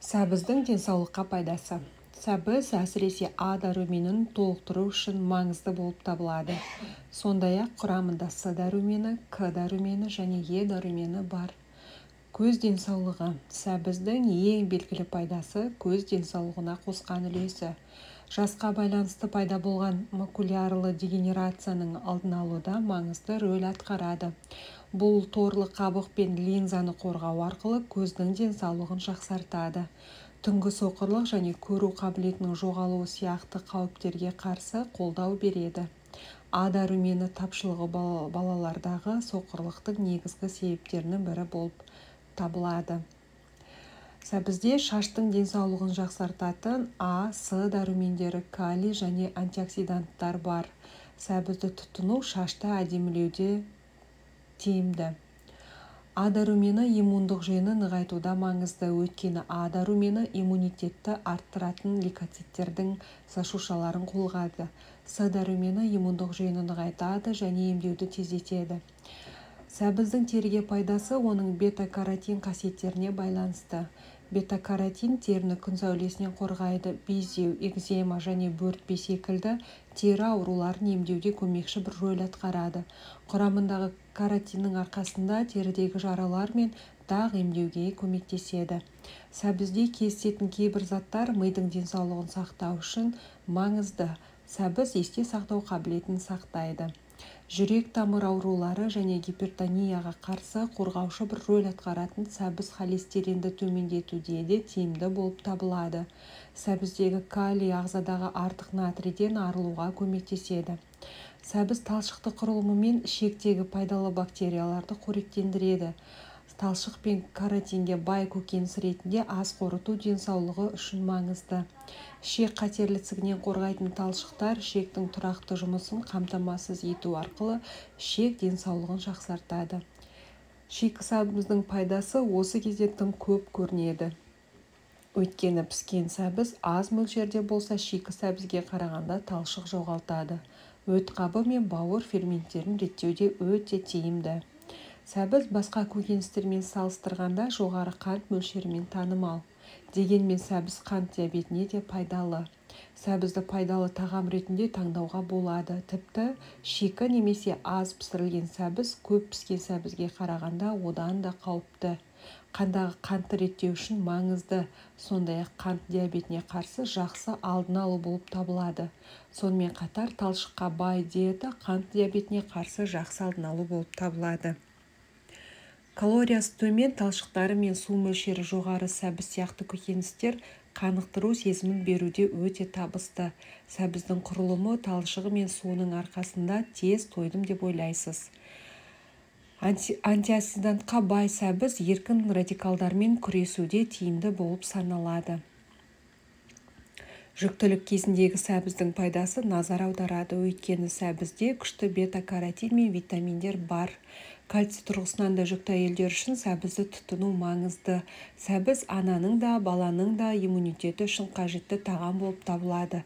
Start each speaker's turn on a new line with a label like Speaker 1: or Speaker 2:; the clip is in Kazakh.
Speaker 1: Сәбіздің денсаулыққа пайдасы. Сәбіз әсіресе А дәруменін толықтыру үшін маңызды болып табылады. Сондай-ақ құрамында С дәрумені, К дәрумені және Е дәрумені бар. Көз денсаулығы. Сәбіздің ең белгілі пайдасы – көз денсаулығына қосқан үлесі. Жасқа байланысты пайда болған макулярлы дегенерацияның алдын алуда маңызды рөл атқарады. Бұл торлы қабық пен линзаны қорғау арқылы көздің денсаулығын жақсартады. Түнгі соқырлық және көру қабілетінің жоғалуы сияқты қауіптерге қарсы қолдау береді. А дәрумені тапшылығы балалардағы соқырлықтың негізгі себептерінің бірі болып табылады. Сәбізде шаштың денсаулығын жақсартатын А, С дәрумендері, калий және антиоксиданттар бар. Сәбізді тұтыну шашты әдемілеуде тиімді. А дәрумені иммундық жүйені нығайтуда маңызды, өйткені А дәрумені иммунитетті арттыратын лейкоциттердің жасушаларын қозғайды. С дәрумені иммундық жүйені нығайтады және емдеуді тездетеді. Сәбіздің теріге пайдасы оның бета-каротин қасиеттеріне байланысты. Бета-каротин теріні күн сәулесінен қорғайды, безеу, экзема және бөртпе секілді тері ауруларын емдеуде көмекші бір рөл атқарады. Құрамындағы каротиннің арқасында терідегі жаралар мен дақ емдеуге көмектеседі. Сәбізде кездесетін кейбір заттар мидың денсаулығын сақтау үшін маңызды. Сәбіз есте сақтау қабілетін сақтайды. Жүрек-тамыр аурулары және гипертонияға қарсы қорғаушы бір рөл атқаратын сәбіз холестеринді төмендетуде де тиімді болып табылады. Сәбіздегі калий ағзадағы артық натрийден арылуға көмектеседі. Сәбіз талшықты құрылымымен ішектегі пайдалы бактерияларды қоректендіреді. Талшық пен каротинге бай көкөніс ретінде ас қорыту денсаулығы үшін маңызды. Ішек қатерлі ісігінен қорғайтын талшықтар ішектің тұрақты жұмысын қамтамасыз ету арқылы ішек денсаулығын жақсартады. Шикі сәбіздің пайдасы осы кезде тым көп көрінеді. Өйткені піскен сәбіз аз мөлшерде болса, шикі сәбізге қарағанда талшық жоғалтады. Өт қабы мен бауыр ферменттерін реттеуде өте тиімді. Сәбіз басқа көкөністермен салыстырғанда жоғары қант мөлшерімен танымал. Дегенмен сәбіз қант диабетіне де пайдалы. Сәбізді пайдалы тағам ретінде таңдауға болады. Тіпті шикі немесе аз пісірілген сәбіз көп піскен сәбізге қарағанда одан да қауіпті. Қандағы қантты реттеу үшін маңызды, сондай-ақ қант диабетіне қарсы жақсы алдын алу болып табылады. Сонымен қатар талшыққа бай диета қант диабетіне қарсы жақсы алдын алу болып табылады. Калориясы төмен, талшықтары мен су мөлшері жоғары сәбіз сияқты көкөністер қанықтыру сезімін беруде өте табысты. Сәбіздің құрылымы, талшығы мен суының арқасында тез тойдым деп ойлайсыз. Антиоксидантқа бай сәбіз еркін радикалдармен күресуде тиімді болып саналады. Жүктілік кезіндегі сәбіздің пайдасы назар аударады, өйткені сәбізде күшті бета-каротин мен витаминдер бар. Кальций тұрғысынан да жүкті әйелдер үшін сәбізді тұтыну маңызды. Сәбіз ананың да, баланың да иммунитеті үшін қажетті тағам болып табылады.